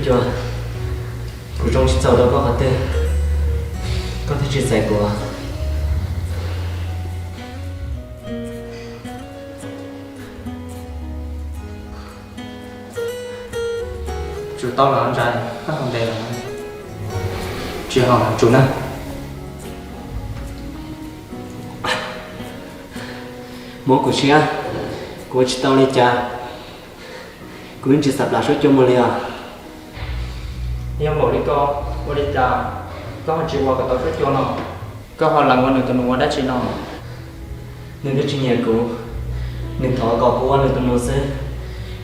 Cua, kuv zoo tsis txaus rau koj qhov twg, koj thiaj tsis txais kuv. Tsum tau los ntshai, koj haus ntev los tsis haus los tsum na. Mob kuv siab, kuv ua tsis tau li cas, kuv yeej tsis xav plam suab cua mus li os. Yog npaum li ko, ua li cas koj ho tsis ua kom tau suab cua no? Koj ho lees ua nws tus nus ua dab tsi no? Nws twb tsis nyiam kuv, nws thov kom kuv ua nws tus nus xwb,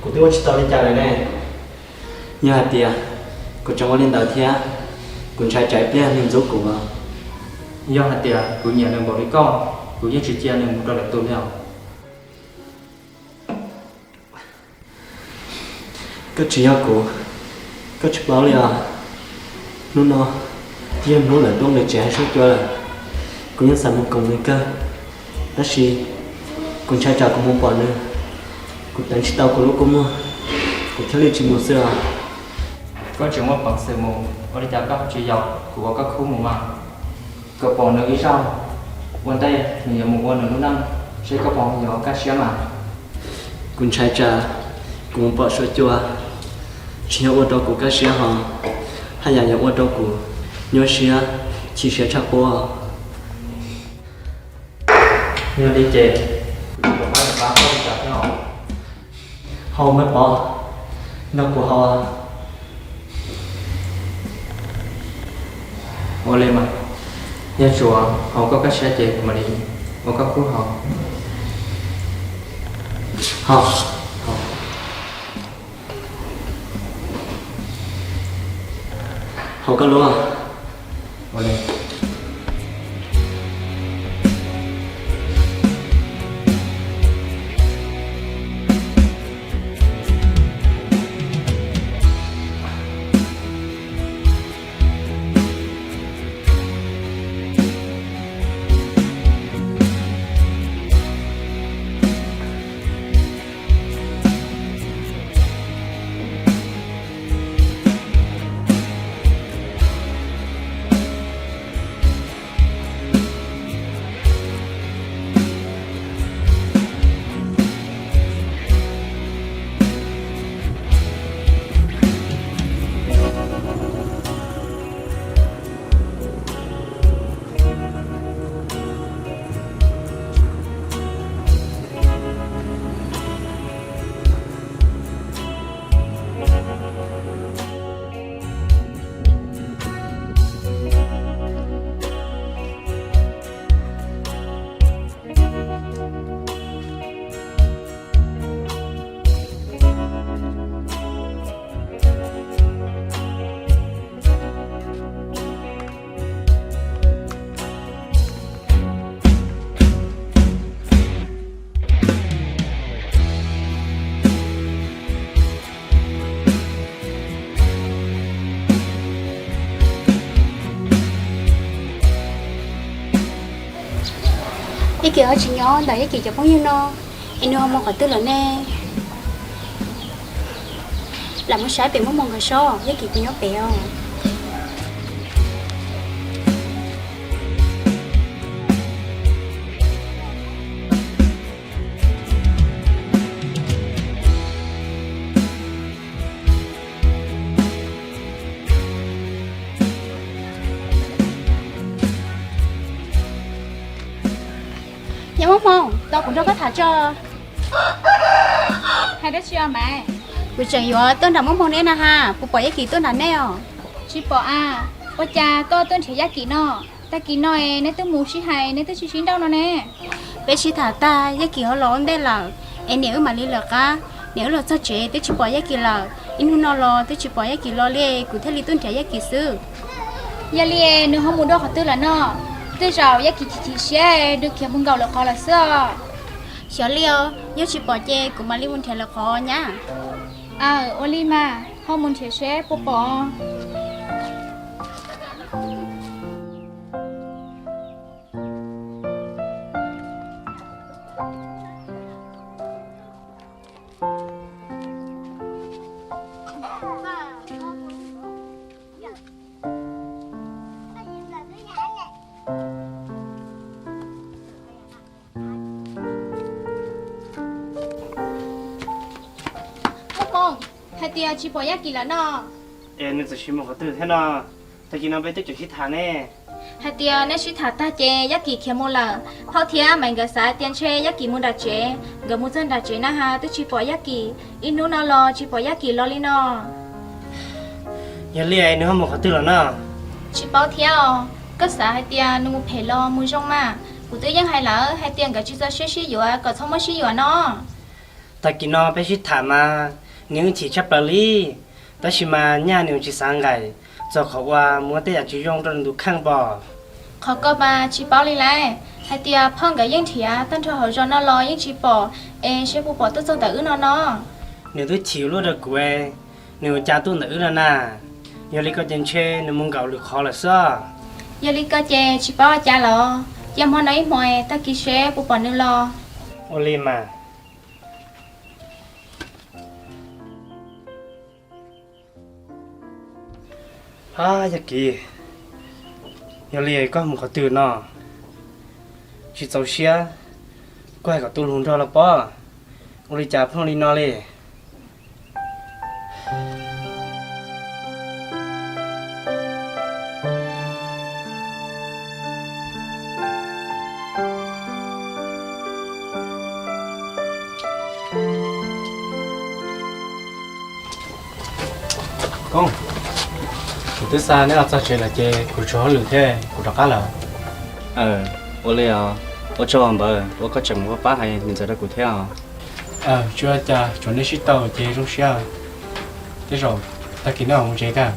kuv twb ua tsis tau li cas lawm ne. Yog hais tias kuv tseem ua li ntawd thiab, kuv ntshai tsam ib pliag nws ntxub kuv. Yog hais tias kuv nyiam nws npaum li koj, kuv yeej tsis cia nws mus rau lwm tus li os. Koj tsis yog kuv, koj tsis paub li os. Hnub no twb yog hnub lawm tuaj nqis tsev hais suab cua lawm, kuv yeej xav mus koom nws kawg, tab sis kuv ntshai tsam kuv mus pom nws, kuv teev tsis tau kuv lub kua muag, kuv thiaj li tsis mus xwb os. Koj tseem muaj peev xwm mus, ua li cas koj tsis yaum kuv ua koj khub mus mas? Kom pom nws ib zaug, ua ntej nws yuav mus ua nws lub neej, seb koj puas yuav kaj siab mas. Kuv ntshai tsam kuv mus pom suab cua, tsis yog ua rau kuv kaj siab ho, haj yam yuav ua rau kuv nyuaj siab, chim siab tshaj qub. Yog li ces kuv yuav pab pab koj li cas thiab os? Haus me pov nrog kuv haus. Ua li mas, yog tsuas haus koj kaj siab ces kuv mam li ua koj khub haus. Haus, haus, haus koj lub. Ua li. Yaj Kim ho tsis nyob ntawm Yaj Kim cov phooj ywg no, es nws ho mus qhov twg lawm ne? Lam mus saib pem muaj mus nkawd sob, Yaj Kim puas nyob pem os. Yog Muaj Hmoo, tos kuv nrog koj tham tso. Hais dab tsi os Maiv? Kuv tseem yuav tuaj nram Muaj Hmoo neb na ha, puas pom Yaj Kim tuaj nram nej os? Tsis pom a. Ua cas koj tuaj nrhiav Yaj Kim no? Tag kis no es neb twb mus sib hais, neb twb sib sib nrauj no ne. Peb sib tham tag, Yaj Kim ho los ua ntej lawm, es niam wb mam li lawm qab. Niam wb los txog tsev twb tsis pom Yaj Kim lawm, ib hnub no los twb tsis pom Yaj Kim los li, kuv thiaj li tuaj nrhiav Yaj Kim xwb. Yog li nws ho mus dua qhov twg lawm no? Tej zaum Yaj Kim chim chim siab, nws khiav mus nkaum lwm qhov lawm xwb os. Xyov li os, yog tsis pom ces kuv mam li mus nrhiav lwm qhov nyab. Aw, ua li mas, ho mus nrhiav seb puas pom. Hais tias tsis pom Yaj Kim lawm no. Es nws txawm sim mus qhov twg thiab no? Tag kis no peb twb tseem sib tham ne. Hais tias nej sib tham tag ces Yaj Kim khiav mus lawm. Phauj thiab Maiv nkawd xav hais tias ntshe Yaj Kim mus nram tsev, nkawd mus txog nram tsev na has twb tsis pom Yaj Kim, ib hnub no los tsis pom Yaj Kim los li no. Yog li nws ho mus qhov twg lawm no? Tsis paub thiab os, koj xav hais tias nws mus phem los mus zoo mas, kuv twb yeej hais lawm hais tias nkawd tsis txaus siab sib yuav kom txhob muab sib yuav no. Tag kis no peb sib tham mas nws yeej chim tshaj plaws li, tab sis mas nyaj nws tsis xav nqaim, txog qhov uas muab tej yam tsis zoo rau nws tus kheej pom. Qhov ko mas tsis paub li lauj, hais tias phauj nkawd yeej nrhiav tag nrho hauv zos no los yeej tsis pom, es seb puas pom tuaj txog ntawm wb no no. Nws twb chim luaj rau kuv, nws ua cas tuaj ntawm wb no na? Yog li ko ces ntshe nws mus nkaum lwm qhov lawm xwb. Yog li ko ces tsis paub ua cas los, cia hmo no ib hmos tag kis seb puas pom nws los. Ua li mas. Ab Yaj Kim, yog li koj mus qhov twg no? Tsis txaus siab, koj hais kom tu lus nrog los pob. Ua li cas pheej li no li? Koob, kuv twb xa neb los txog tsev lawm ces kuv tshuav hauj lwm thiab, kuv rov qab lawm. Ua li os, ua tsaug npawg uas koj tseem mus pab hais niam ntxawm rau kuv thiab os. Tsis ua cas, tsuas neb sib tau ces zoo siab. Tej zaum tag kis neb mam mus tsev tag.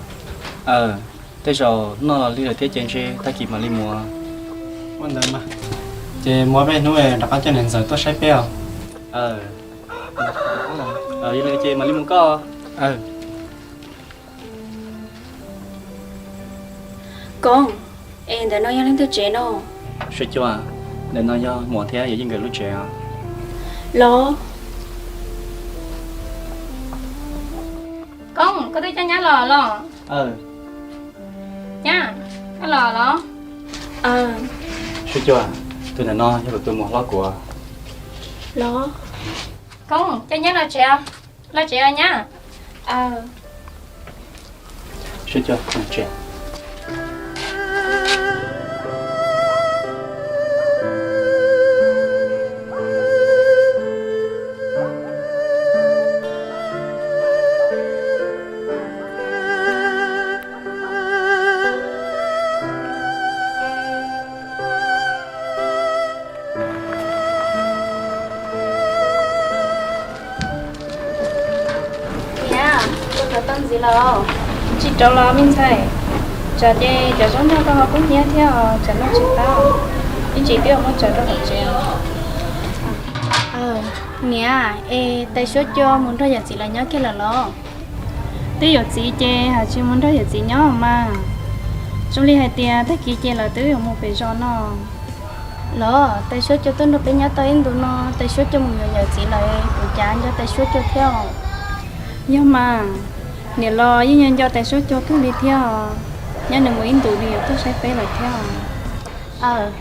Tej zaum noj lig lawm thiab ces ntshe tag kis mam li mus. Ua ntawd mas, ces muaj peb hnub rov qab coj niam ntxawm tuaj saib peb os. Yog li ces mam li mus koj. Koob, es ntawm no yog leej twg tsev no? Suab Cua, ntawm no yog Muam thiab Yawm Yij nkawd lub tsev os. Los, Koob, koj twb coj nyab los los? Nyab, koj los los? Suab Cua, tus ntawm no yog kuv tus muam hlob kuv. Los, Koob, coj nyab los tsev, los tsev os nyab. Suab Cua, los tsev. Niam, koj rov tau ntxiv los? Tsis rov los me ntxhais. Tsam ces cov zaub noj koj ho kub hnyiab thiab os, tsam noj tsis tau. Ib tsam twb yuav muab tso rau hauv tsev. Niam, es tais Suab Cua mus nrog yawm txiv lawv nyob kiag lawm los? Twb yuav txiv ces hais tsis mus nrog yawm txiv nyob mas. Zoo li hais tias tag kis ces lawv twb yuav mus pem zos no. Los tais Suab Cua tuaj nrog peb nyob tau ib ntus no, tais Suab Cua mus yuav yawm txiv lawm, kuv cav nco tais Suab Cua thiab os. Yog mas, niam los yeej nco nco tais Suab Cua kawg li thiab os. Nyob nws mus ib ntus nws yuav tuaj saib peb lawm thiab os.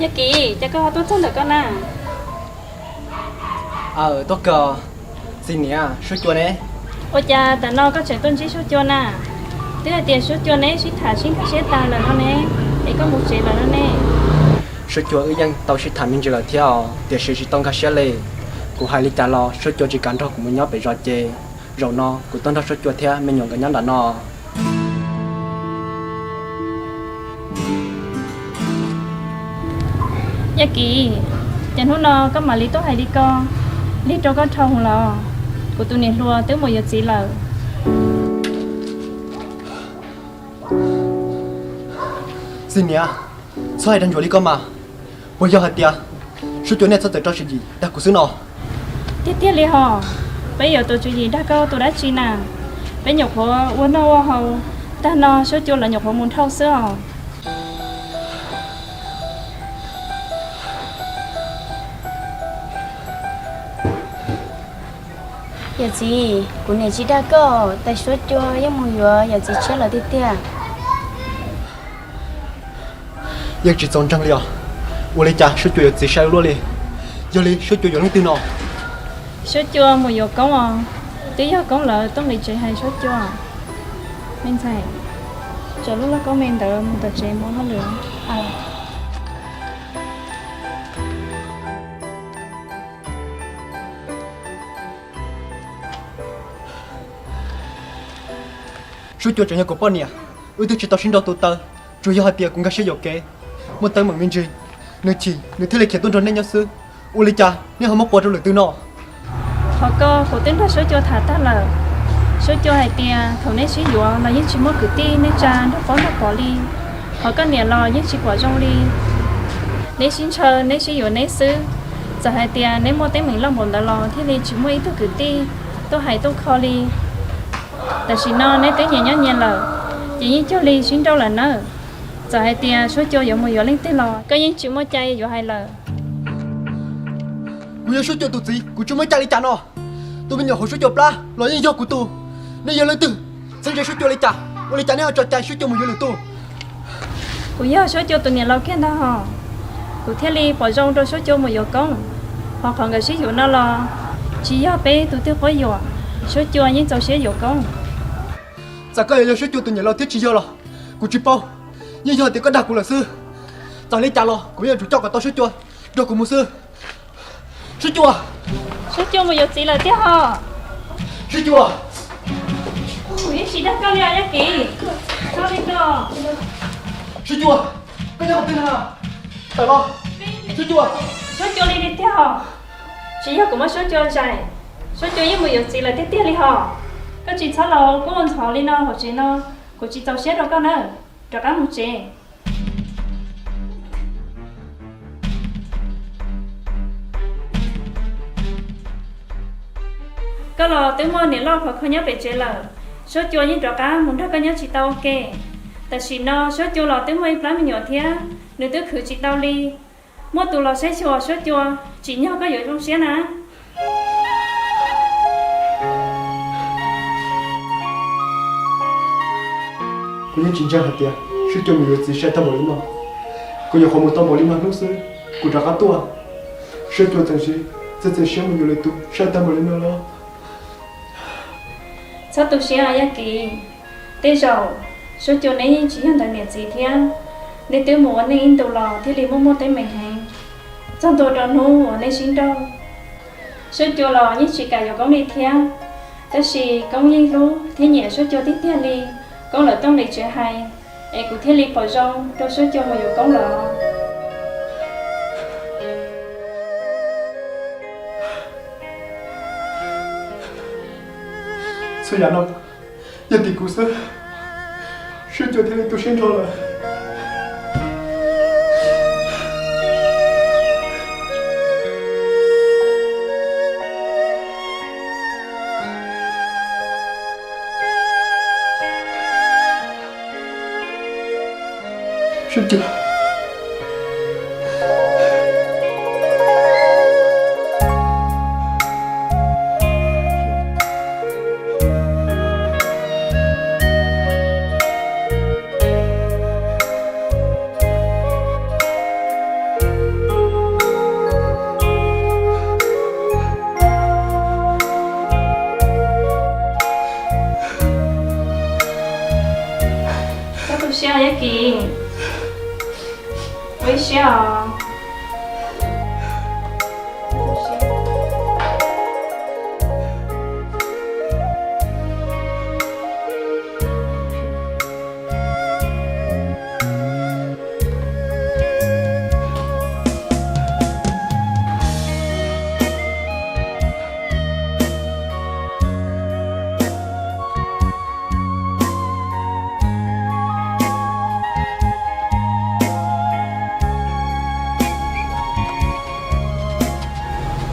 Yog Kim, cas koj ho tuaj txog ntawm koj na? Aw, tuaj kawg. Txiv niam, Suab Cua ne? Ua cas tam no koj tseem tuaj ntsib Suab Cua na? Twb hais tias Suab Cua neb sib tham sib nkag siab tag lawm no ne, es koj mus tsev lawm no ne? Suab Cua wb yeej tau sib tham me ntsis lawm thiab os, tiam sis tsis tau nkag siab li. Kuv hais li cas los Suab Cua tsis kam nrog kuv mus nyob pem zos ces zaum no kuv tuaj nrog Suab Cua thiab me nyuam nkawd nyob nram no. Yaj Kim, ces hnub no koj mam li tuaj hais li ko, lig rau koj dhau hwv los? Kuv tus niam hluas twb mus yuav txiv lawm. Txiv niam, txhob hais dag ntsuav li ko mas. Puas yog hais tias Suab Cua nej txhob txawm rau tswv yim dag kuv xwb no? Tiag tiag li hos, peb yuav tus tswv yim dag koj tus dab tsi na? Peb nyuam qhuav ua noj ua haus tag no Suab Cua lawv nyuam qhuav mus dhau xwb os. Yawm txiv, kuv niam tsis dag koj, tais Suab Cua yeej mus yuav yawm txiv tshiab lawm tiag tiag. Yeej tsis txaus ntseeg li os. Ua li cas Suab Cua yuav txiv sai luaj li? Yog li Suab Cua yuav leej twg no? Suab Cua mus yuav Koob os. Twb yog Koob lawv tuaj nqis tsev hais Suab Cua. Me ntxhais, tso lub lauj kaub me ntawd mus tom tsev mus hauj lwm. Suab Cua tseem yog kuv poj niam, wb twb tsis tau sib nrau tu taw, tsuas yog hais tias kuv nkag siab yuam kev, muaj teeb meem me ntsis, nws chim nws thiaj li khiav tuaj nrog nej nyob xwb. Ua li cas nej ho muab qua rau lwm tus no? Qhov ko kuv twb nrog Suab Cua tham tag lawm. Suab Cua hais tias thaum neb sib yuav los yeej tsis muaj kwv tij neej tsa nrog paub nrog pom li. Hos koj niam los yeej tsis pom zoo li. Neb sib ntshaw neb sib yuav neb xwb. Txawm hais tias neb muaj teeb meem loj npaum ntawd los thiaj li tsis muaj ib tug kwv tij tuaj hais tuaj kho li. Tam sim no neb twb nyias nyob nyias lawm, ces yeej cuag li sib nrauj lawm nawb. Txawm hais tias Suab Cua yuav mus yuav leej twg los koj yeej tsis muaj cai yuav hais lawm. Kuv yog Suab Cua tus txiv, kuv tsis muaj cai li cas no. Tus me nyuam hauv Suab Cua plab los yeej yog kuv tus. Nej yog leej twg txheeb ze Suab Cua li cas? Ua li cas nej ho tso cai Suab Cua mus yuav lwm tus? Kuv yog Suab Cua tus niam laus kiag ntag hos. Kuv thiaj li pom zoo rau Suab Cua mus yuav Koob. Hos qhov nkawd sib yuav no los tsis yog peb tus twg quab yuam. Suab Cua yeej txaus siab yuav Koob. Txawm koj yuav yog Suab Cua tus niam laus thiab tsis yog los kuv tsis paub, yeej yog tias koj dag kuv lawm xwb. Txawm li cas los kuv yuav tsum coj kom tau Suab Cua nrog kuv mus xwb. Suab Cua! Suab Cua mus yuav txiv lawm tiag hos. Suab Cua! Kuv yeej tsis dag koj li os Yaj Kim. Txhob li ko. Suab Cua! Koj nyob qhov twg na? Tawm los! Suab Cua! Suab Cua li tiag hos. Tsis yog kuv muab Suab Cua zais, Suab Cua yeej mus yuav txiv lawm tiag tiag li hos. Koj tsis txhob los kuj ntxhov li no hauv tsev no, kuv tsis txaus siab rau koj nawb. Rov qab mus tsev. Koj los twb muaj niam loj khov kho nyob pem tsev lawm, Suab Cua yeej rov qab mus nrog koj nyob tsis tau ua ke. Tam sim no Suab Cua los twb muaj ib plab me nyuam thiab, nws twb khwv tsis tau li. Muaj tus los saib xyuas Suab Cua, tsim nyog koj yuav zoo siab na. Kuv yeej tsis ntseeg hais tias Suab Cua mus yuav txiv sai tag npaum li no. Kuv nyuam qhuav mus tau npaum li no hnub xwb, kuv rov qab tuaj, Suab Cua tseem txiav txim siab mus yuav lwm tus sai tag npaum li no los. Txhob tu siab Yaj Kim. Tej zaum Suab Cua neb yeej tsis yog ntawm niam txiv thiab. Neb twb mus ua neej ib ntus los thiaj li muaj muaj teeb meem heev, txog ntua rau hnub uas neb sib nrauj, Suab Cua los yeej tsis kam yuav Koob li thiab. Tab sis Koob yeej hlub thiab nyiam Suab Cua tiag tiag li. Koob lawv tuaj nqis tsev hais, es kuv thiaj li pom zoo rau Suab Cua mus yuav Koob lawm. Txhua yam no yog tim kuv xwb, Suab Cua thiaj li tu siab nrho lawm. Txhob tu siab Yaj Kim, ua ib siab os.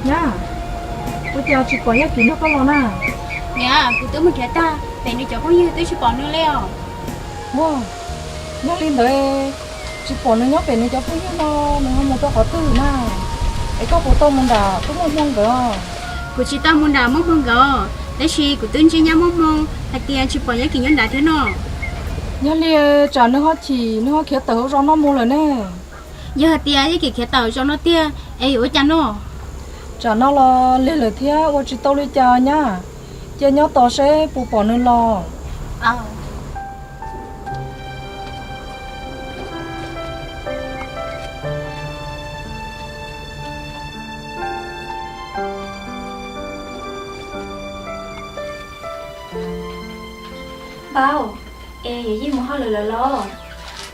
Nyab, ua cas tsis pom Yaj Kim nrog koj los na? Niam, kuv twb mus nrhiav tag, pem nws cov phooj ywg twb tsis pom nws li os. Ua, yog li ntawd tsis pom nws nyob pem nws cov phooj ywg no, nws ho mus rau qhov twg na? Es koj puas tau mus nram Tub Muaj Hmoo nkawd? Kuv tsis tau mus nram Muaj Hmoo nkawd, tab sis kuv twb ntsib nyab Muaj Hmoo hais tias tsis pom Yaj Kim nyob nrad thiab no. Yog li tsam nws ho chim nws ho khiav tawm hauv zos no mus lawm ne. Yog hais tias Yaj Kim khiav tawm zos no tiag es yuav ua cas no? Tsam no los lig lawm thiab ua tsis tau li cas nyab. Cia nyob tos seb puas pom nws los. Npauj, es Yawm Yij mus hauj lwm lawm los?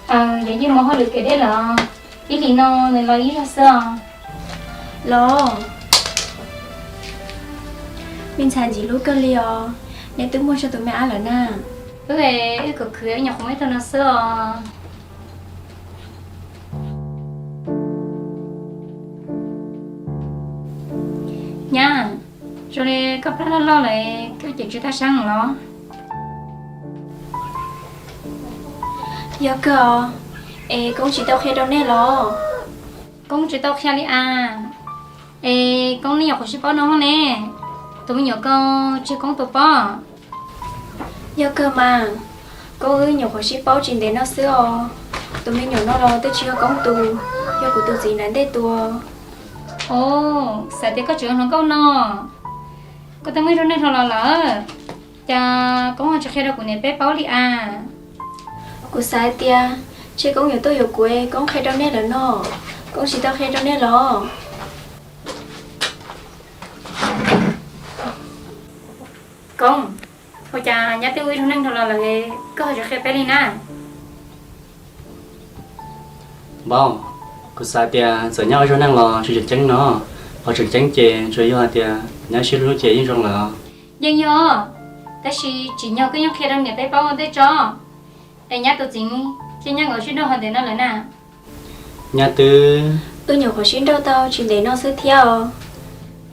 Aws, Yawm Yij mus hauj lwm kev deb lawm. Ib hlis no nws los ib zaug xwb os. Los, me ntxhais ntxim hlub kawg li os. Nej twb muaj tsawg tus me ab lawm na? Wb, wb khwv khwv nyuam qhuav muaj ib tug no xwb os. Nyab, zoo li koj plab loj loj lawm, koj ces tsw tag sab los? Yog kawg os, es Koob tsis tau qhia rau nej los? Koob tsis tau qhia li as. Es Koob nej nyuam qhuav sib paub no ne, tus me nyuam ko tsis yog Koob tus pob? Yog kawg mas, Koob wb nyuam qhuav sib paub tsis ntev no xwb os. Tus me nyuam no los twb tsis yog Koob tus, yog kuv tus txiv Nais Ntej tus. Os, xav tias koj tseem hluas nkauj no, koj twb muaj ib tug neeg hluas los lawm, cas Koob ho tsis qhia rau kuv niam peb paub li as? Kuv xav hais tias ntshe Koob yuav tuaj yuav kuv es Koob qhia rau nej lawm no, Koob tsis tau qhia rau nej los? Koob, ua cas nyab twb ua ib tug neeg hluas los lawm koj ho tsis qhia peb li na? Npauj, kuv xav tias txawm nyab ua ib tug neeg los tsis tseem ceeb no, qhov tseem ceeb ces tsuas yog hais tias nyab sib hlub ces yeej zoo lawm. Yeej yog, tab sis tsim nyog koj yeej qhia rau niam peb paub ua ntej tso, es nyab tus txiv thiab nyab nkawd sib nrauj hov ntev no lawm na. Nyab twb, wb nyuam qhuav sib nrauj tau tsis ntev no xwb thiab os.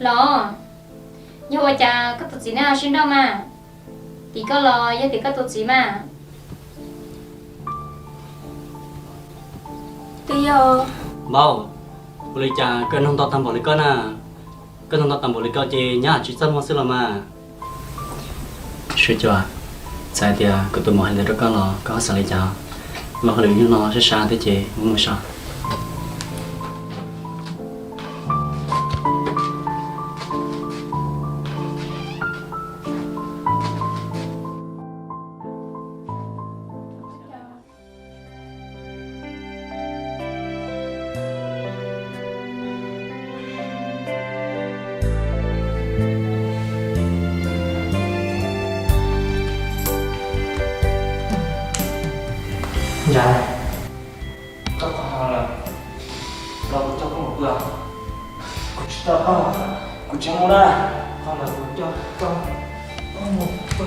Los, yog ua cas koj tus txiv nej ho sib nrauj mas? Tim koj los yog tim koj tus txiv mas? Twb yog. Npauj, ua li cas koj nug ntau tag npaum li koj na? Koj nug ntau tag npaum li koj ces nyab tsis txaj muag xwb los mas. Sua Cua, txawm hais tias kuv tus muam hais ntawd rau koj los koj ho xav li cas? Muaj hauj lwm ib hnub no sab sab thiab ces mus mus so. Ntsais, koj qhov no lawm, los kuv coj koj mus pw. Kuv tsis tau, kuv tsis mus na. Qhov lawm kuv coj koj mus pw.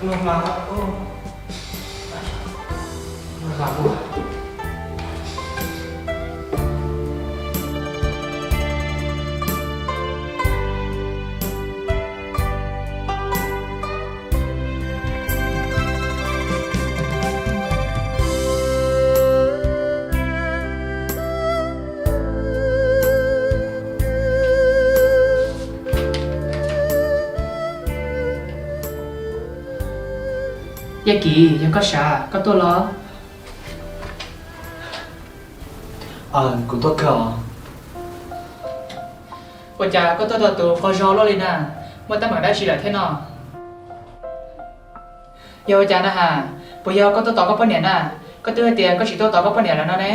Mloog mas, mloog mas. Yaj Kim, yog koj sav, koj tuaj los? Kuv tuaj kawg os. Ua cas koj tuaj tau tus qaug zog luaj li na? Muaj teeb meem dab tsi lawm thiab no? Yog ua cas na has? Puas yog koj tuaj tos koj poj niam na? Koj twb hais tias koj tsis tuaj tos koj poj niam lawm no ne.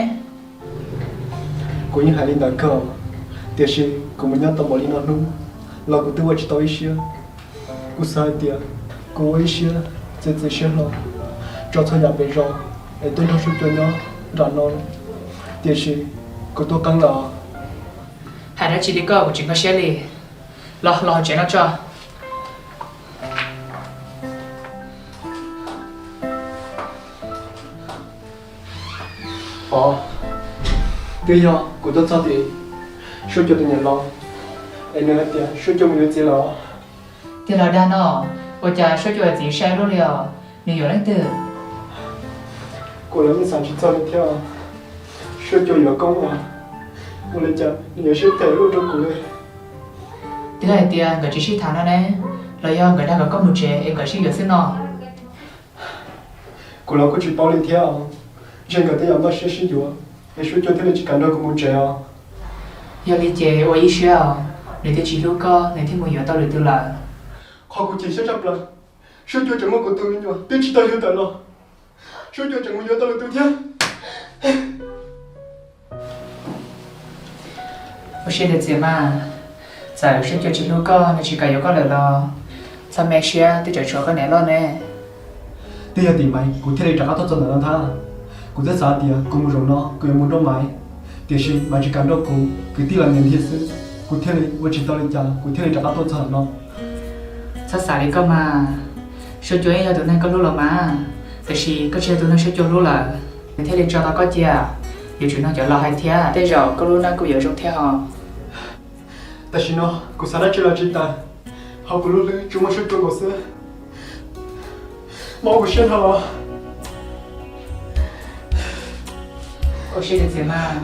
Kuv yeej hais li ntawd kawg, tiam sis kuv mus nyob tau npaum li no hnub los kuv twb ua tsis tau ib siab. Kuv xav hais tias kuv ua ib siab txiav txim siab hlo tso txhua yam pem zos es tuaj nrog Suab Cua nyob nram no, tiam sis kuv tuaj qeeb lawm. Hais dab tsi li koj kuv tsis nkag siab li. Los, los hauv tsev no tso. Os, twb yog kuv tuaj txog tim Suab Cua tus niam laus es nws hais tias Suab Cua mus yuav txiv lawm. Tiag los dag no, ua cas Suab Cua yuav txiv sai luaj li os, nws yuav leej twg? Kuv los yeej xav tsis txog li thiab. Suab Cua yuav Koob os, ua li cas nws yuav siab phem luaj rau kuv li. Twb hais tias nkawd tsis sib tham no ne, los yog nkawd dag kom koj mus tsev es nkawd sib yuav xwb no? Kuv los kuj tsis paub li thiab. Ntshe nkawd tej yam npaj siab sib yuav, es Suab Cua thiaj li tsis kam nrog kuv mus tsev os. Yog li ces ua ib siab os, nws twb tsis hlub koj, nws thiaj mus yuav tau lwm tus lawm. Qhov kuv chim siab tshaj plaws, Suab Cua tseem muaj kuv tus me nyuam twb tsis tau yug tawm los, Suab Cua tseem mus yuav tau lwm tus thiab. Ua siab ntev txias mas, txawm Suab Cua tsis hlub koj, nws tsis kam yuav koj lawm los, txhob me siab, twb tseem tshuav koj niam loj ne. Twb yog tim Maiv kuv thiaj li rov qab tuaj txog ntawm no ntag. Kuv twb xav tias kuv mus zaum no kuv yuav mus nrauj Maiv, tiam sis Maiv tsis kam nrauj kuv, kwv tij los nyias ntiag xwb, kuv thiaj li ua tsis tau li cas, kuv thiaj li rov qab tuaj txog ntawm no. Txhob xav li koj mas, Suab Cua yeej yog tus neeg koj hlub los mas, tiam sis koj tsis yog tus neeg Suab Cua hlub lawm, nws thiaj li tso tau koj cia. Yuav tsum mloog cov laus hais thiab, tej zaum koj lub neej kuj yuav zoo thiab hos. Tam sim no kuv xav dab tsi los tsis tau, hauv kuv lub hlwb tsuas muaj Suab Cua nkaus xwb. Mob kuv siab dhau. Ua siab ntev txias mas.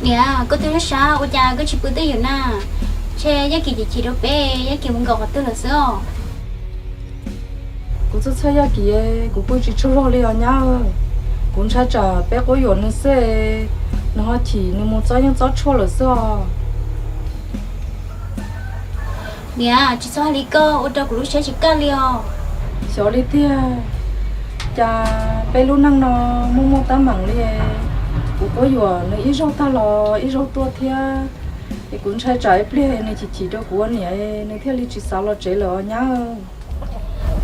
Niam, koj twb lub sab ua cas koj tsis pw twj ywm na? Ntshe Yaj Kim chim chim rau peb, Yaj Kim mus nkaum qhov twg lawm xwb os. Kuv txhawj txhawj Yaj Kim, kuv pw tsis tsaug zog li os nyab. Kuv ntshai tsam peb quab yuam nws xwb, nws ho chim nws mus txob yeeb txob tshuaj lawm xwb os. Niam, tsis txhob hais li koj, ua rau kuv lub siab tsis kaj li os. Xyov li tiag, cas peb lub neej no muaj muaj teeb meem li. Kuv quab yuam nws ib zaug tag los ib zaug tuaj thiab, es kuv ntshai tsam ib pliag nws chim chim rau kuv ua niam, nws thiaj li tsis xav los tsev lawm os nyab.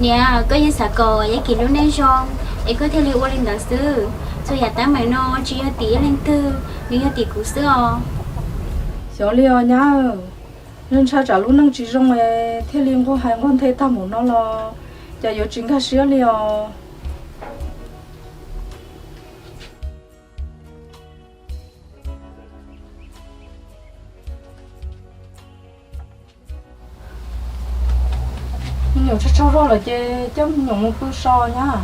Niam, koj yeej xav kom Yaj Kim lub neej zoo, es koj thiaj li ua li ntawd xwb. Txhua yam teeb meem no tsis yog tim ib leeg twg, nws yog tim kuv xwb os. Xyov li os nyab, nws ntshai tsam lub neej tsis zoo es thiaj li nquag hais nquag nthe tag npaum no los cas yuav tsis nkag siab li os. Me nyuam tsaug tsaug zog lawm ces coj me nyuam mus pw so nyab.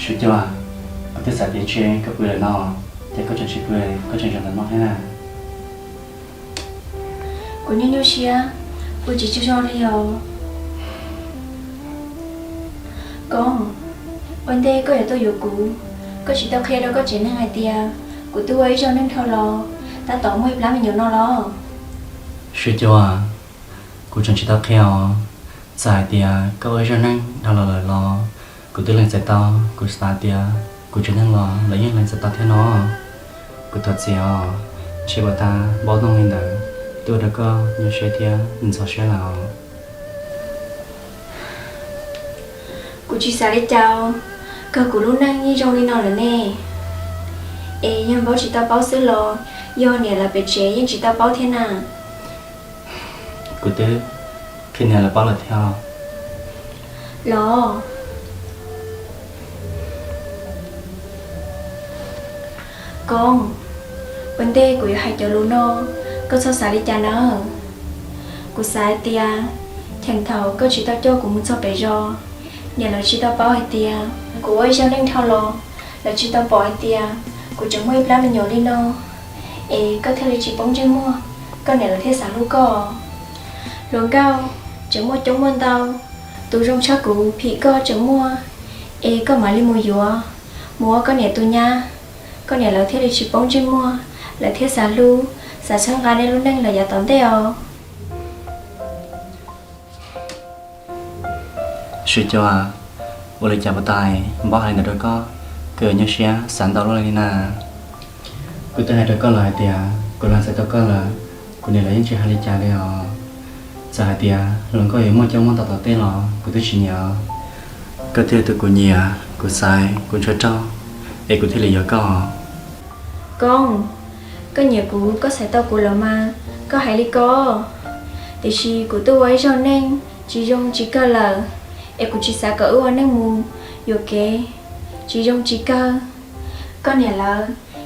Suav Cua, koj twb xav tias ntshe koj pw lawm no, ces koj tseem tsis pw, koj tseem zaum ntawm no thiab na. Kuv nyuaj nyuaj siab, kuv tsis tsaug zog li os. Koob, ua ntej koj yuav tuaj yuav kuv, koj tsis tau qhia rau koj tsev neeg hais tias kuv twb ua ib zaug neej dhau los tab tom muaj ib plab me nyuam no los? Suav Cua, kuv tseem tsis tau qhia os. Txawm hais tias koj ua ib zaug neej dhau los lawm los kuv twb lees txais tau. Kuv xav tias kuv tsev neeg los lawv yeej lees txais tau thiab no. Kuv thov txim os, ntshe kuv ua tau npaub ntoo li ntawd, twb ua rau koj nyuaj siab thiab ntxhov siab lawm os. Kuv tsis xav li cas, kawg kuv lub neej yeej zoo li no lawm ne. Es yog npaub tsis tau paub xwb los yog niam lawv pem tsev yeej tsis tau paub thiab na. Kuv twb qhia niam lawv paub lawm thiab. Los, Koob, ua ntej kuv yuav hais cov lus no, koj txhob xav li cas na. Kuv xav hais tias, cheem thaum koj tsis tau coj kuv mus txog pem zos, niam lawv tsis tau paub hais tias kuv ua ib zaug neej dhau los, lawv tsis tau pom hais tias kuv tseem muaj ib plab me nyuam li no, es koj thiaj li tsis poob ntsej muag, koj niam lawv thiaj xav hlub koj. Hluas nkauj tseem muaj coob muaj ntau, tus zoo tshaj kuv phim koj tseem muaj, es koj mam li mus yuav, mus ua koj niam tus nyab, koj niam lawv thiaj li tsis poob ntsej muag, lawv thiaj xav hlub, xav txhawb nqa nej lub neej los yav tom ntej os. Sib Cuab, ua li cas puas tas npawb hais li ntawd rau koj, koj nyuaj siab xav ntau luaj li na. Kuv twb hais rau koj lawm hais tias kuv los txais tau koj lawm, kuv niam lawv yeej tsis hais li cas li os. Txawm hais tias hluas nkauj yuav muaj coob muaj ntau tom tej los kuv twb tsis nyiam. Koj thiaj tus kuv nyiam, kuv xaiv, kuv ntshaw raug, es kuv thiaj li yuav koj. Koob, koj nyiam kuv koj xaiv tau kuv lawm mas koj hais li ko. Tiam sis kuv twb ua ib zaug neej tsis zoo tsis kawg lawm, es kuv tsis xav kom wb ua neej mus yuam kev tsis zoo tsis kawg. Koj niam lawv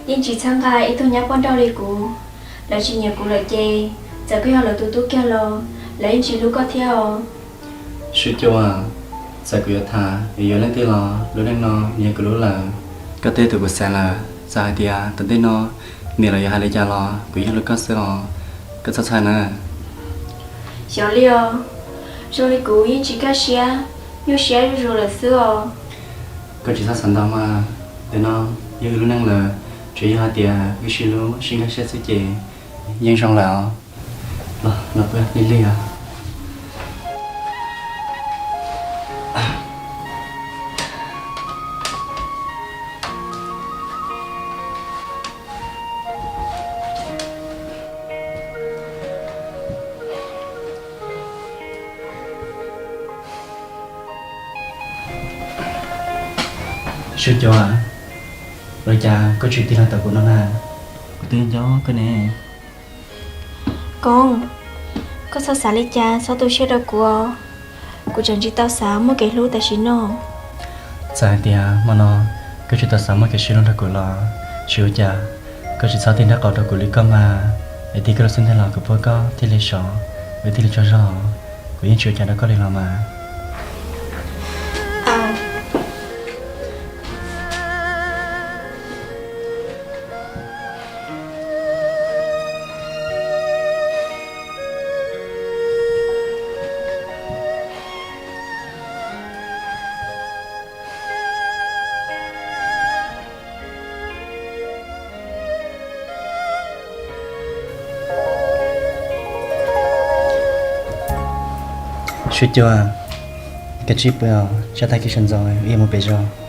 yeej tsis txhawb nqa ib tug nyab poj nrauj li kuv. Lawv tsis nyiam kuv lawm ces txawm koj yog lawv tus tub kiag los lawv yeej tsis hlub koj thiab os. Sib Cuab, txawm kuv yuav tham yuav leej twg los lub neej no nws yog kuv lub lawm. Koj twb tus kuv xaiv lawm, txawm hais tias tom ntej no niam lawv yuav hais li cas los kuv yeej hlub koj xwb os. Koj txhob txhawj na. Xyov li os, zoo li kuv yeej tsis kaj siab, nyuaj siab zuj zus lawm xwb os. Koj tsis txhob xav ntau mas, ntawm no yog wb lub neej lawm, tsuas yog hais tias wb sib hlub sib nkag siab xwb ces yeej zoo lawm os. Los, los pw lig lig os. Sib Cuab, ua li cas koj tsis tig los tom kuv no na? Kuv twb nco koj ne. Koob, koj txhob xav li cas, txhob tu siab rau kuv os. Kuv tseem tsis tau xav muaj kev hlub tam sim no. Txawm hais tias hmo no koj tsis tau xav muaj kev sib hlub nrog kuv los tsis ua cas, koj tsis txhob tig nraub qaum rau kuv li koj mas, es tig koj lub xub ntiag los kuv puag koj thiaj li sov, wb thiaj li tsaug zog. Kuv yeej tsis ua cas rau koj li los mas. Sib Cuab, koj cia li pw os, tsam tag kis sawv ntxov wb yuav mus pem zos.